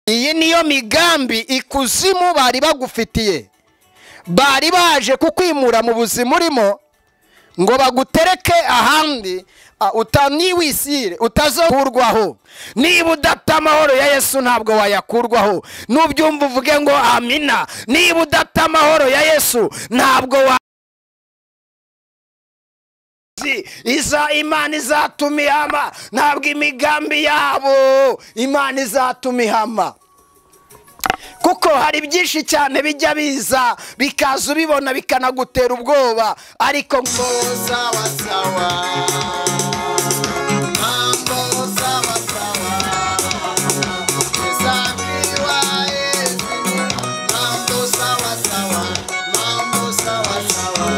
Iyi niyo migambi ikuzimu bari bagufitiye, bari baje kukwimura mu buzima urimo ngo bagutereke ahandi utaniwisire utazokurwaho. Niba udafite amahoro ya Yesu ntabwo wayakurwaho. Nubyumva uvuge ngo amina. Niba udafite amahoro ya Yesu ntabwo wa iza Imana izatuma ihama, ntabwo imigambi yabo Imana izatuma ihama. Kuko hari byinshi cyane bijya biza bikaza ubibona bikanagutera ubwoba, ariko sawa sawa, mambo sawa sawa, ezakiwa ezini, mambo sawa sawa, mambo sawa sawa,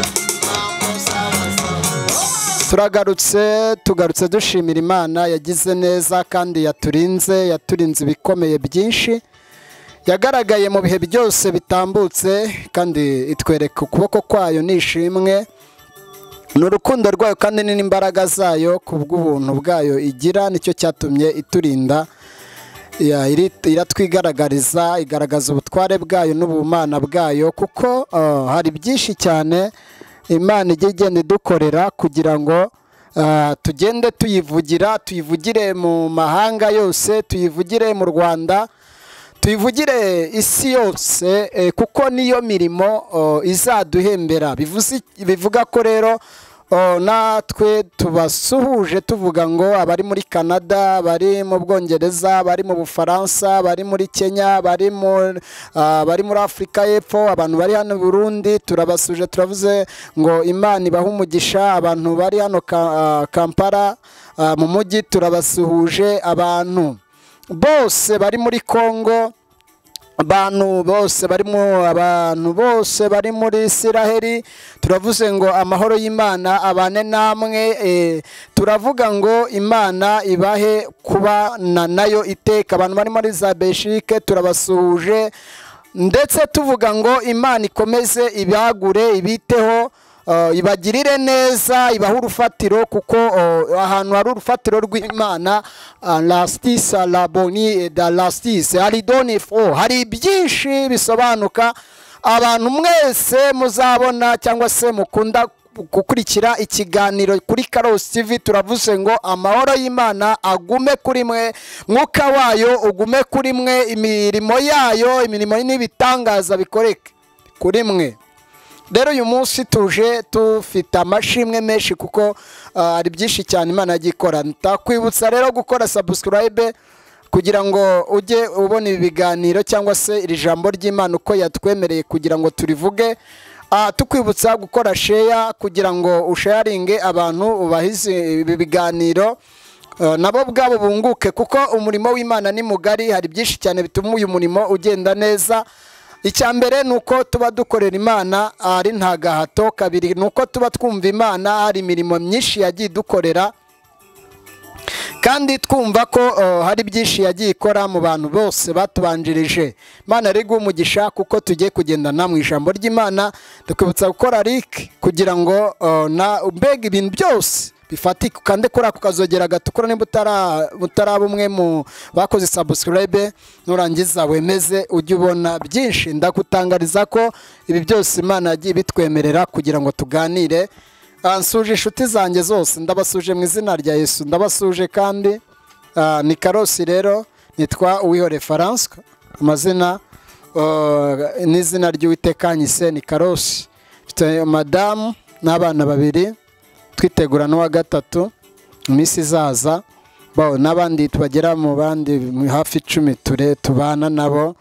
mambo sawa sawa. Turagarutse, tugarutse dushimira Imana yagize neza kandi yaturinze, yaturinze ibikomeye byinshi, yagaragaye mu bihe byose bitambutse kandi itwereka ukuboko kwayo nishimwe n'urukundo rwayo kandi n'imbaraga zayo kubw'ubuntu bwayo igira, nicyo cyatumye iturinda. Iratwigaragariza, igaragaza ubutware bwayo n'ubumana bwayo, kuko hari byinshi cyane Imana ijya igenda idukorera kugira ngo tugende tuyivugira, tuyivugire mu mahanga yose, tuyivugire mu Rwanda, tuyivugire isi yose, kuko niyo mirimo izaduhembera. Bivuga ko rero natwe tubasuhuje tuvuga ngo abari muri Canada, abari mu Bwongereza, abari mu Bufaransa, abari muri Kenya, abari muri Afrika y'Epfo, abantu bari hano Burundi turabasuje, turavuze ngo Imana ibahe umugisha. Abantu bari hano Kampala mu mujyi turabasuhuje, abantu bose bari muri Kongo, abantu bose barimo, abantu bose bari muri Isiraheli, turavuze ngo amahoro y'Imana abane namwe. Turavuga ngo Imana ibahe kubana nayo iteka. Abantu bari muri za Belgique turabasuhuje, ndetse tuvuga ngo Imana ikomeze ibagure, ibiteho, ibagirire neza, ibahe urufatiro, kuko ahantu hari urufatiro rw'Imana, lastis la boni da lastis aridoni fo, hari byinshi bisobanuka. Abantu mwese muzabona cyangwa se mukunda gukurikira ikiganiro kuri Karosi TV, turavuze ngo amahoro y'Imana agume kuri mwe, mwuka wayo ugume kuri mwe, imirimo yayo, imirimo n'ibitangaza bikoreke kuri mwe. Rero uyu munsi tuje tufite amashimwe menshi kuko ari byinshi cyane Imana yagiye ikora. Ndakwibutsa rero gukora subscribe kugira ngo ujye ubona ibi biganiro cyangwa se iri jambo ry'Imana uko yatwemereye kugira ngo turivuge. Tukwibutsa gukora share kugira ngo usharinge abantu ubahize ibi biganiro, nabo ubwabo bunguke, kuko umurimo w'Imana ni mugari, hari byinshi cyane bituma uyu murimo ugenda neza. Icya mbere nuko tuba dukorera Imana ari nta gahato, kabiri nuko tuba twumva Imana hari imirimo myinshi yagiye dukorera kandi twumva ko hari byinshi yagiye ikora mu bantu bose batubanjirije. Imana rero iguhe umugisha kuko tugiye kugendana mu ijambo ry'Imana. Tukwibutsa gukora like kugira ngo na mbega ibintu byose bifatika, ukande kuri ako kazogera gatukura nimba utaraba umwe mu bakoze subscribe, nurangiza wemeze ujye ubona byinshi. Ndakutangariza ko ibi byose Imana yagiye bitwemerera kugira ngo tuganire. Nsuje inshuti zanjye zose, ndabasuje mu izina rya Yesu, ndabasuje kandi ni Karosi. Rero nitwa Uwihore François, amazina n'izina ry'Uwiteka nyise ni Karosi. Mfite madamu n'abana babiri, twitegura n'uwa gatatu iminsi izaza, n'abandi tubagera mu bandi hafi 10 ture tubana nabo.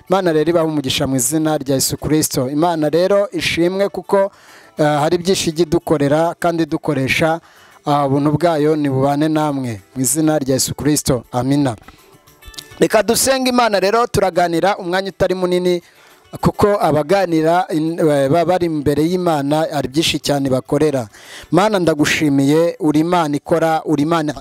Imana rero ibahe umugisha mu izina rya Yesu Kristo. Imana rero ishimwe kuko hari byinshi ijya idukorera kandi dukoresha ubuntu bwayo, nibubane namwe mu izina rya Yesu Kristo, amina. Reka dusenge Imana. Rero turaganira umwanya utari munini kuko abaganira bari imbere y'Imana ari byinshi cyane bakorera. Mana ndagushimiye, uri Imana ikora, uri Imana.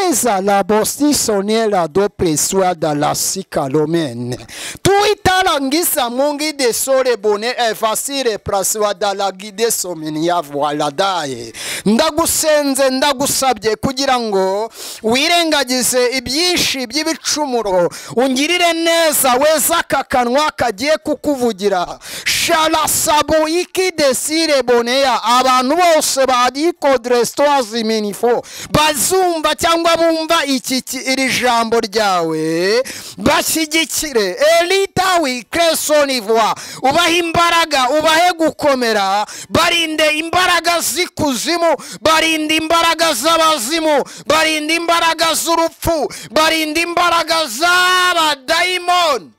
Eza la bosisonela do preswada la sikalomene. Tuitalangisa mungi de sore bone efasire praswada la gide somenia voiladaye. Ndagusenze ndagusabye kugira ngo wirengagize ibyinshi by'ibicumuro, ungirire neza weza kakanwa kagiye kukuvugira. Shala sabo iki desire bonea, abantu bose badikodrestoazi minifo bazumva cyangwa bumva iki iri jambo ryawe bashyigikire. Elita wi kresonivwa, ubahe imbaraga, ubahe gukomera, barinde imbaraga z'ikuzimu, barinde imbaraga z'abazimu, barinde imbaraga z'urupfu, barinde imbaraga z'abadayimoni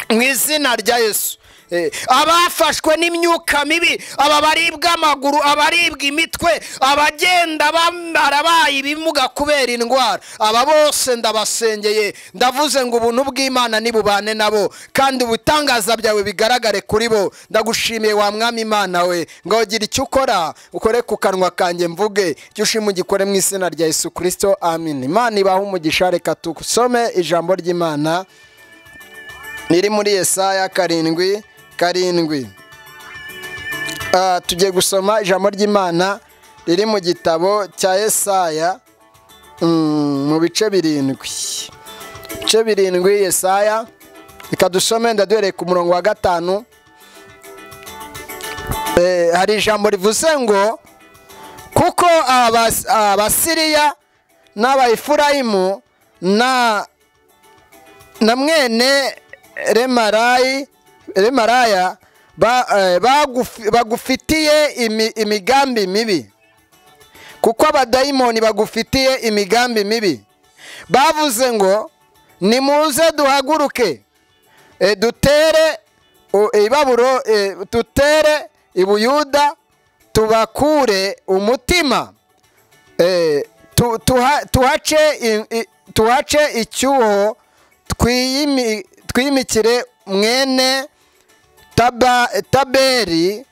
mu izina rya Yesu. Abafashwe n'imyuka mibi, aba baribwa amaguru, abaribwa imitwe, abagenda barabaye ibimuga kubera indwara, aba bose ndabasengeye, ndavuze ngo ubuntu bw'Imana nibubane nabo, kandi ubutangaza byawe bigaragare kuri bo. Ndagushimiye wa Mwami Imana we, ngo gira icyo ukora, ukore ku kanwa kanjye mvuge icyo ushima ugikore mu izina rya Yesu Kristo, amen. Imana ibahe umugisha. Reka tusome ijambo ry'Imana riri muri Yesaya 7:7. Tugiye gusoma ijambo ry'Imana riri mu gitabo cya Yesaya mu bice 7. Bice 7 Yesaya, reka dusome ndaduhereye ku murongo wa 5. Hari ijambo rivuze ngo kuko Abasiriya n'Abayefurayimu na mwene Remaraya bagufitiye imigambi mibi, kuko abadayimoni bagufitiye imigambi mibi, bavuze ngo nimuze duhaguruke dutere ibaburo, dutere ibuyuda, tubakure umutima, tuhace icyuho, twimikire mwene Taberi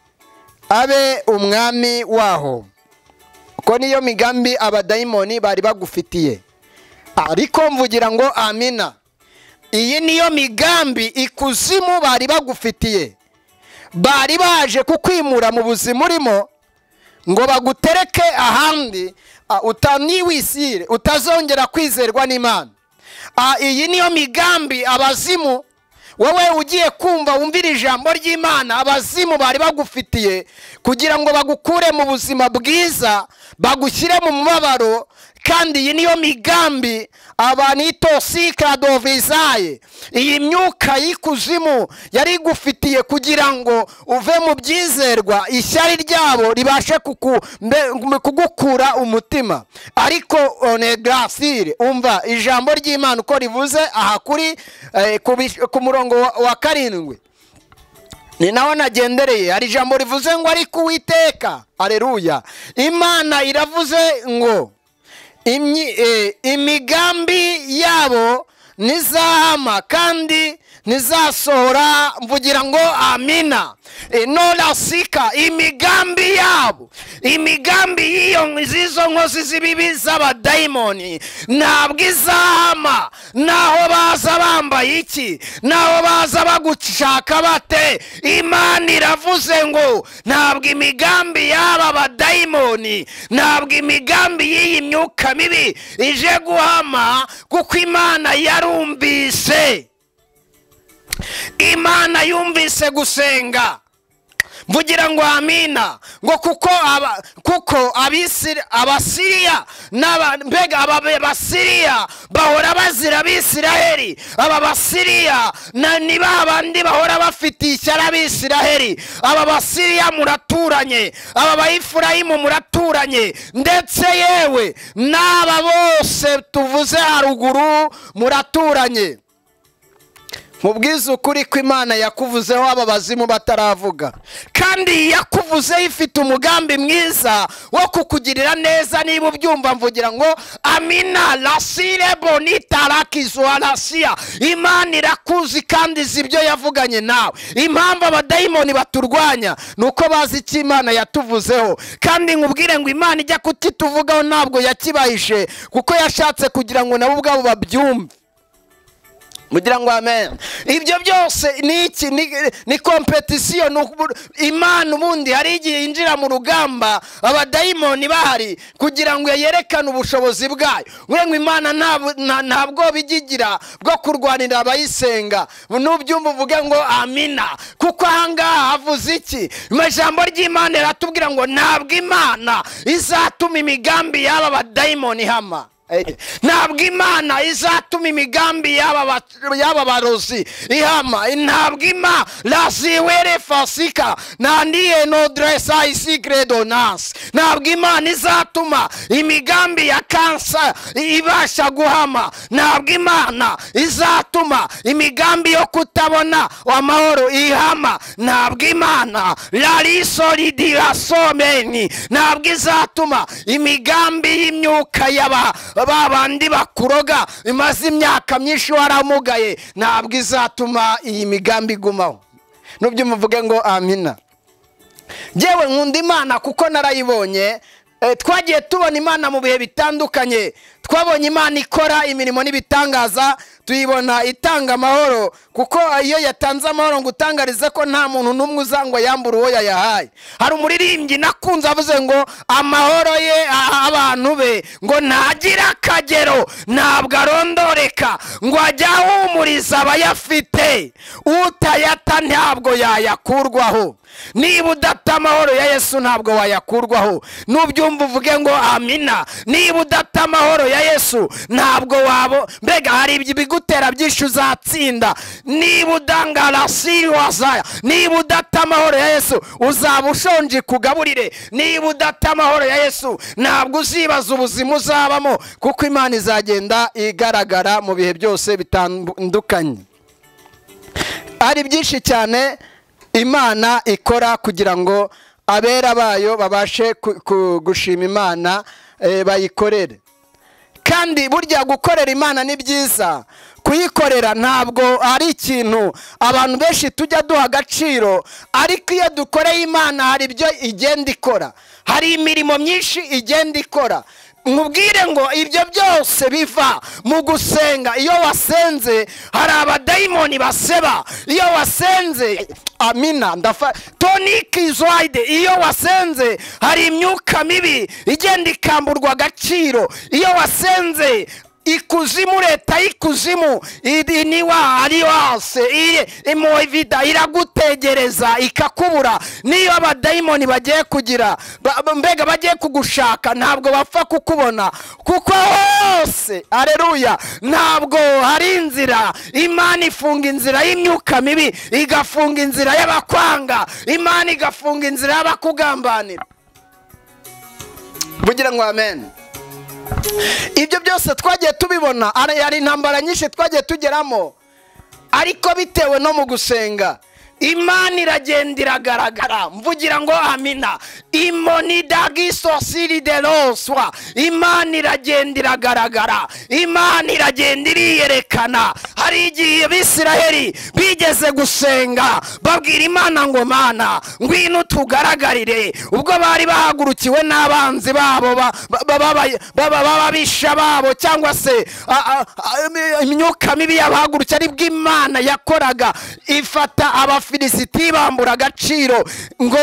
abe umwami waho. Ko niyo migambi abadayimoni bari bagufitiye. Ariko mvugira ngo amina. Iyi niyo migambi ikuzimu bari bagufitiye. Bari baje kukwimura mu buzima urimo ngo bagutereke ahandi utaniwisire, utazongera kwizerwa n'Imana. Iyi niyo migambi abazimu, wowe ugiye kumva wumvira ijambo ry'Imana, abazimu bari bagufitiye kugira ngo bagukure mu buzima bwiza, bagushyire mu mubabaro. Kandi iyi niyo migambi abanitosikadovizaye, iyi myuka y'ikuzimu yari igufitiye kugira ngo uve mu byizerwa, ishyari ryabo ribashe kugukura umutima. Ariko onegrasire, umva ijambo ry'Imana uko rivuze aha kuri ku murongo wa 7, ni naho nagendereye. Hari ijambo rivuze ngo ariko Uwiteka, aleluya, Imana iravuze ngo imigambi yabo nizahama kandi nizasohora. Mvugira ngo amina. Nolasika, imigambi yabo, imigambi y'iyo zizo nkozi z'ibibi z'abadayimoni ntabwo izahama. Naho baza bambaye iki, naho baza bagushaka bate, Imana iravuze ngo ntabwo imigambi y'aba badayimoni, ntabwo imigambi y'iyi myuka mibi ije guhama, kuko Imana yarumvise. Imana yumvise gusenga. Mvugira ngo amina. Ngo kuko Abasiriya mbega aba Basiriya bahora bazira Abisiraheli. Aba Basiriya ni babandi bahora bafitiye ishyari Abisiraheli. Aba Basiriya muraturanye, aba Bayefurayimu muraturanye, ndetse yewe n'aba bose tuvuze haruguru muraturanye. Mubwize ukuri ko Imana yakuvuzeho aba bazimu bataravuga, kandi yakuvuzeho ifite umugambi mwiza wo kukugirira neza. Niba ubyumva mvugira ngo amina. Lasire bonita lakizwalasia. Imana irakuzi kandi izi ibyo yavuganye nawe. Impamvu abadayimoni baturwanya nuko bazi icyo Imana yatuvuzeho, kandi nkubwire ngo Imana ijya kutituvugaho ntabwo yakibahishe, kuko yashatse kugira ngo nabo ubwabo babyumve. Mugira ngo amen. Ibyo byose ni iki? Ni competition. Imana ubundi hari igihe yinjira mu rugamba abadayimoni bahari kugira ngo yerekane ubushobozi bwayo. Ngo Imana ntabwo bigigira bwo kurwanira abayisenga. Nubyumva uvuge ngo amina, kuko ahangaha havuze iki? Ijambo ry'Imana riratubwira ngo ntabwo Imana izatuma imigambi y'aba badayimoni ihama. Ntabwo Imana izatuma imigambi y'aba barozi ihama. Ntabwo Imana laziwere fasika nandiye no dresa isigredonance. Ntabwo Imana izatuma imigambi ya kansa ibasha guhama. Ntabwo Imana izatuma imigambi yo kutabona amahoro ihama. Ntabwo Imana larisolidira someni. Ntabwo izatuma imigambi y'imyuka y'aba babandi bakuroga imaze imyaka myinshi waramugaye, ntabwo izatuma iyi migambi igumaho. Nubyo muvuge ngo amina. Jewe nkunda Imana kuko narayibonye. Twagiye tubona Imana mu bihe bitandukanye. Twabonye Imana ikora imirimo n'ibitangaza, tuyibona itanga amahoro, kuko iyo yatanze amahoro ngo utangarize ko nta muntu n'umwe uzangwa yambura uwo yayahaye. Hari umuririmbyi nakunze avuze ngo amahoro ye abantu be ngo ntagira akagero, ntabwo arondoreka, ngo ajya ahumuriza abayafite, utayata ntabwo yayakurwaho. Niba udata amahoro ya Yesu ntabwo wayakurwaho. Nubyumva uvuge ngo amina. Niba udata amahoro ya Yesu ntabwo wabo, mbega hari ibigutera byinshi uzatsinda. Niba udangara siriwazaya, niba udata amahoro ya Yesu uzaba ushonje kugaburire. Niba udata amahoro ya Yesu ntabwo uzibaza ubuzima uzabamo, kuko Imana izagenda igaragara mu bihe byose bitandukanye. Ari byinshi cyane Imana ikora kugira ngo abera bayo babashe gushima Imana, bayikorere. Kandi burya gukorera Imana ni byiza. Kuyikorera ntabwo ari ikintu abantu benshi tujya duha agaciro, ariko iyo dukoreye Imana hari ibyo igenda ikora, hari imirimo myinshi igenda ikora. Nkubwire ngo ibyo byose biva mu gusenga. Iyo wasenze hari abadayimoni baseba. Iyo wasenze amina ndafa toniki zoide. Iyo wasenze hari imyuka mibi igenda ikamburwa agaciro. Iyo wasenze ikuzimu, leta y'ikuzimu niwa ari wose imoivida iragutegereza ikakubura. Niyo abadayimoni bagiye kugira mbega bagiye kugushaka ntabwo bapfa kukubona, kuko hose aleluya ntabwo hari inzira. Imana ifunga inzira y'imyuka mibi, igafunga inzira y'abakwanga, Imana igafunga inzira y'abakugambanira. Bugira ngo amen. Ibyo byose twagiye tubibona, ari intambara nyinshi twagiye tugeramo, ariko bitewe no mu gusenga Imana iragenda iragaragara. Mvugira ngo amina. Imonidagisosirideloswa. Imana iragenda iragaragara, Imana iragenda iriyerekana. Hari igihe Abisiraheli bigeze gusenga babwira Imana ngo Mana ngwino tugaragarire, ubwo bari bahagurukiwe n'abanzi babo bababisha babo, cyangwa se imyuka mibi yabahagurukiye. Aribwo Imana yakoraga ifata Abafilisiti bambura agaciro ngo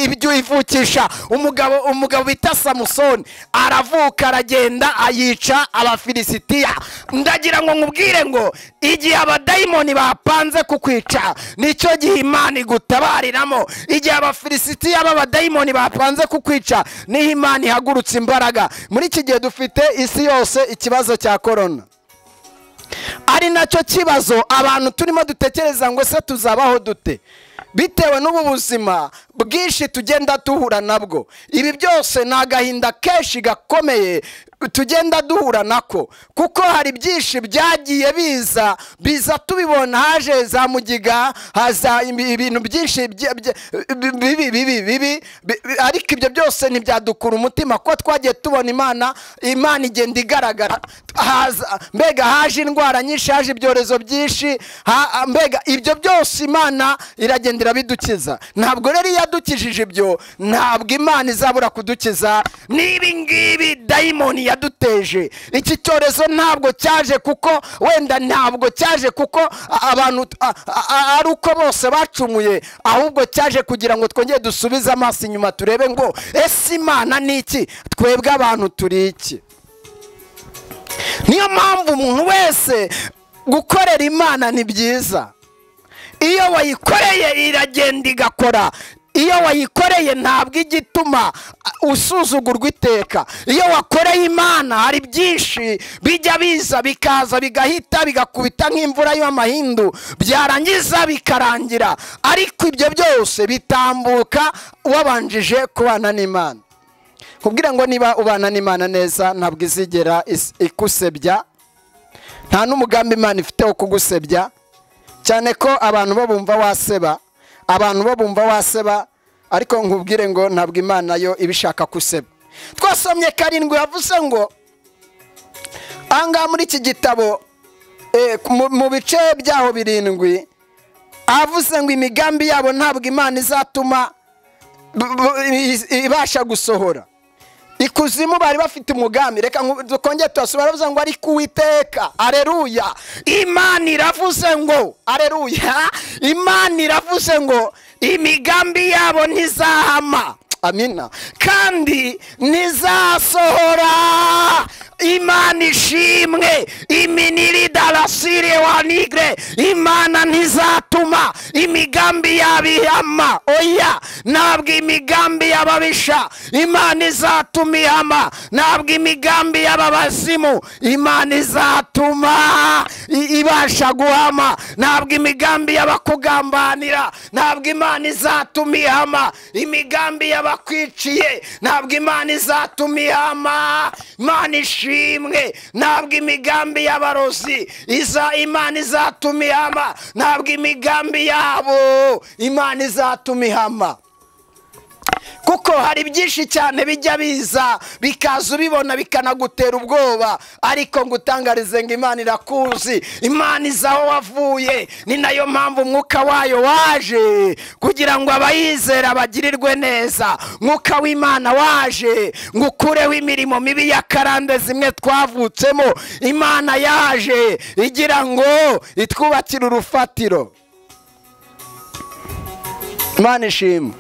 ibyo ivukisha umugabo bita Samusoni, aravuka aragenda ayica Abafilisitiya. Ndagira ngo nkubwire ngo igihe abadayimoni bapanze kukwica nicyo gihe Imana igutabariramo. Igihe Abafilisitiya b'abadayimoni bapanze kukwica niho Imana ihagurutse imbaraga. Muri iki gihe dufite isi yose ikibazo cya corona, ari nacyo kibazo abantu turimo dutekereza ngo se tuzabaho dute, bitewe n'ubu buzima bwinshi tugenda duhura nabwo. Ibi byose ni agahinda kenshi gakomeye. tugenda duhura nako, kuko hari byinshi byagiye biza biza tubibona. Haje za mugiga, haza ibintu byinshi bibi bibi bibi, ariko ibyo byose ntibyadukura umutima, kuko twagiye tubona Imana igenda igaragara. Haza mbega haje indwara nyinshi, haje ibyorezo byinshi, mbega ibyo byose Imana iragendera bidukiza. Ntabwo rero yadukijije ibyo, ntabwo Imana izabura kudukiza n'ibi ngibi dayimoni yaduteje. Iki cyorezo ntabwo cyaje kuko wenda, ntabwo cyaje kuko abantu ari uko bose bacumuye, ahubwo cyaje kugira ngo twongere dusubize amaso inyuma turebe ngo ese Imana ni iki, twebwe abantu turi iki. Niyo mpamvu umuntu wese gukorera Imana ni byiza. Iyo wayikoreye iragenda igakora. Iyo wayikoreye ntabwo igituma usuzugurwa iteka. Iyo wakoreye Imana hari byinshi bijya biza bikaza bigahita bigakubita nk'imvura y'amahindu, byarangiza bikarangira, ariko ibyo byose bitambuka wabanjije kubana n'Imana. Kubwira ngo niba ubana n'Imana neza ntabwo izigera ikusebya, nta n'umugambi Imana ifite wo kugusebya, cyane ko abantu bo bumva waseba, abantu bo bumva waseba, ariko nkubwire ngo ntabwo Imana yo ibishaka kuseba. Twasomye 7 yavuze ngo anga muri iki gitabo mu bice byaho 7 avuze ngo imigambi yabo ntabwo Imana izatuma ibasha gusohora. Ikuzimu bari bafite umugambi, reka dukongere twasubira, baravuze ngo ariko Uwiteka, aleluya, Imana iravuze ngo aleluya, Imana iravuze ngo imigambi yabo ntizahama, amina, kandi ntizasohora. Imana ishimwe, iminiri darasire wa nigre, Imana ntizatuma imigambi yabo ihama. Oya, ntabwo imigambi y'ababisha Imana izatuma ihama, ntabwo imigambi y'ababazimu Imana izatuma ibasha guhama, ntabwo imigambi y'abakugambanira ntabwo Imana izatuma ihama, imigambi y'abakwiciye ntabwo Imana izatuma ihama. Imana ishimwe, ntabwo imigambi y'abarozi Imana izatuma ihama, ntabwo imigambi yabo Imana izatuma ihama. Kuko hari byinshi cyane bijya biza bikaza ubibona bikanagutera ubwoba, ariko ngutangarize ngo Imana irakuzi, Imana izi aho wavuye. Ni nayo mpamvu umwuka wayo waje kugira ngo abayizera bagirirwe neza. Mwuka w'Imana waje ngo ukureho imirimo mibi ya karande zimwe twavutsemo. Imana yaje igira ngo itwubakire urufatiro. Imana ishimwe.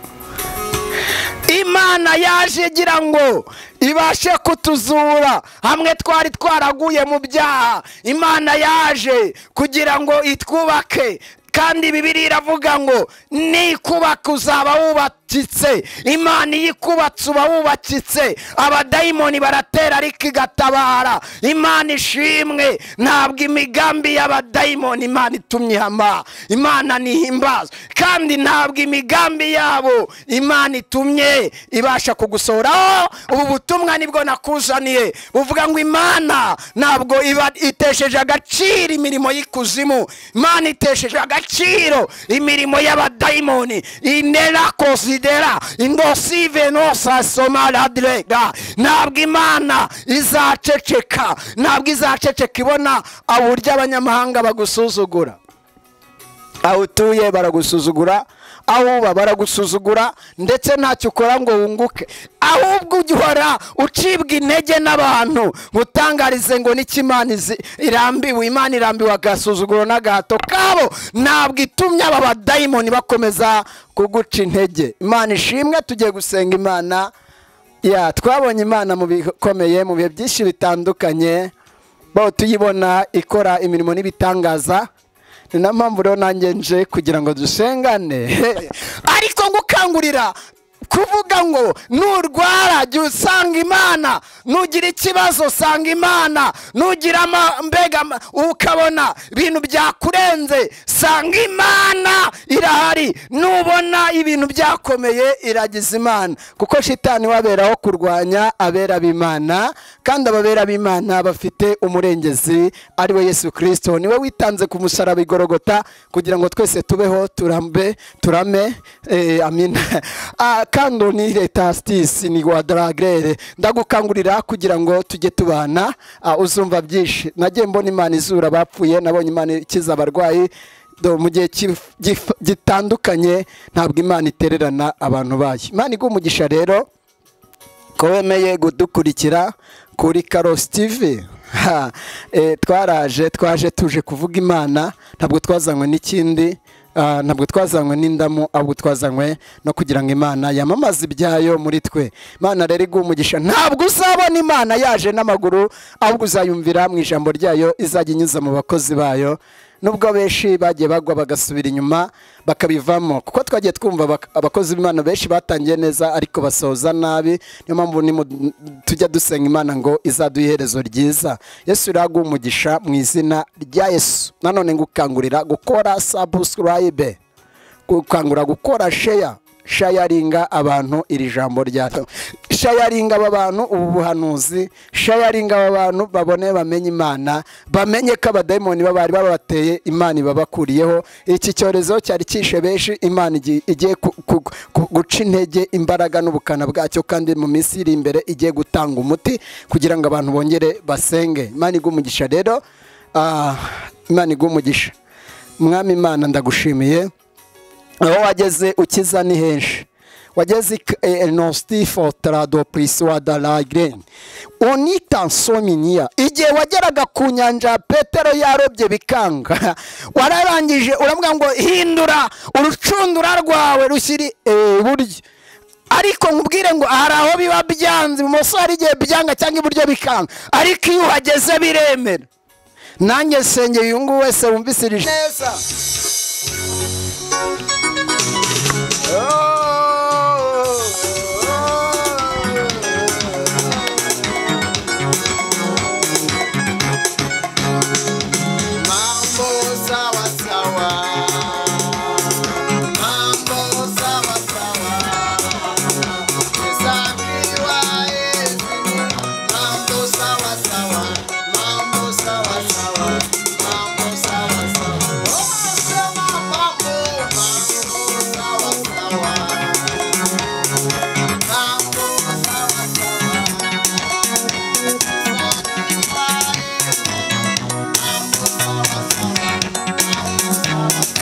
Imana yaje igira ngo ibashe kutuzura hamwe twari twaraguye mu byaha. Imana yaje kugira ngo itwubake, kandi Bibiliya iravuga ngo nikubaka uzaba wubakitse. Imana iyo ikubatse uba wubakitse. Abadayimoni baratera ariko igatabara. Imana ishimwe, ntabwo imigambi y'abadayimoni Imana itumye ihama, Imana nihimbaza, kandi ntabwo imigambi yabo Imana itumye ibasha kugusohoraho. Ubu butumwa nibwo nakuzaniye buvuga ngo Imana ntabwo iba itesheje agaciro imirimo y'ikuzimu, Imana itesheje agaciro imirimo y'abadayimoni. Inera considera indosive nosa somaladrega. Ntabwo Imana izaceceka, ntabwo izaceceka ibona uburyo abanyamahanga bagusuzugura. Aho utuye baragusuzugura, aho uba baragusuzugura, ndetse ntacyo ukora ngo wunguke, ahubwo uhora ucibwa intege n'abantu. Ngutangarize ngo niki Imana irambiwe, Imana irambiwe agasuzuguro n'agahato kabo, ntabwo itumye aba badayimoni bakomeza kuguca intege. Imana ishimwe. Tugiye gusenga Imana. Ya twabonye Imana mu bikomeye mu bihe byinshi bitandukanye, bo tuyibona ikora imirimo n'ibitangaza. Ni na mpamvu rero nanjye nje kugira ngo dusengane, ariko ngukangurira Ukuvuga ngo nurwara jya usanga Imana, nugira ikibazo sanga Imana, nugira mbega ukabona ibintu byakurenze sanga Imana irahari, nubona ibintu byakomeye iragiza Imana, kuko shitani waberaho kurwanya abera b'Imana, kandi ababera b'Imana bafite umurengezi ari we Yesu Kristo. Niwe witanze ku musaraba i Golgotha kugira ngo twese tubeho, turambe, turame, amina. Kando ni retastis ni guadragrere. Ndagukangurira kugira ngo tujye tubana, uzumva byinshi. Nagiye mbona Imana izura bapfuye, nabonye Imana ikiza abarwayi mu gihe gitandukanye. Ntabwo Imana itererana abantu bayo. Imana iguhe umugisha rero ko wemeye kudukurikira kuri Karosi TV. Twaraje, twaje tuje kuvuga Imana, ntabwo twazanywe n'ikindi, ntabwo twazanywe n'indamu, ahubwo twazanywe no kugira ngo Imana yamamaze ibyayo muri twe. Imana rero iguhe umugisha. Ntabwo uzabona Imana yaje n'amaguru, ahubwo uzayumvira mu ijambo ryayo izajya inyuza mu bakozi bayo. Nubwo benshi bagiye bagwa bagasubira inyuma bakabivamo, kuko twagiye twumva abakozi b'Imana benshi batangiye neza ariko basoza nabi. Niyo mpamvu tujya dusenga Imana ngo izaduhe iherezo ryiza. Yesu iraguha umugisha mu izina rya Yesu. Nanone ngukangurira gukora subscribe, gukangura gukora share, shayaringa abantu iri jambo ryato, shayaringa aba bantu ubu buhanuzi, shayaringa aba bantu babone bamenye Imana, bamenye ko abadayimoni babari babateye Imana ibabakuriyeho. Iki cyorezo cyari kishe benshi, Imana igiye guca intege imbaraga n'ubukana bwacyo, kandi mu minsi iri imbere igiye gutanga umuti kugira ngo abantu bongere basenge. Imana iguhe umugisha rero, Imana iguhe umugisha. Mwami Imana ndagushimiye, aho wageze ukiza ni henshi. Wageze enostifo trado priswa dalagre onita nsominia. Igihe wageraga ku nyanja Petero yarobye bikanga, wararangije uramubwira ngo hindura urucundura rwawe rushyiri iburyo. Ariko nkubwire ngo hari aho biba byanze, ibumoso hari igihe byanga cyangwa iburyo bikanga, ariko iyo uhageze biremera. Nanjye nsengeye uyu nguyu wese wumvise iri neza. Mambo sawa sawa, mambo sawa sawa, Yesakiwa Yesu, mambo sawa sawa, mambo sawa sawa, mambo sawa sawa, oh sema mambo, mambo sawa sawa, mambo sawa sawa, Yesakiwa Yesu, mambo sawa sawa, mambo sawa sawa, mambo sawa sawa.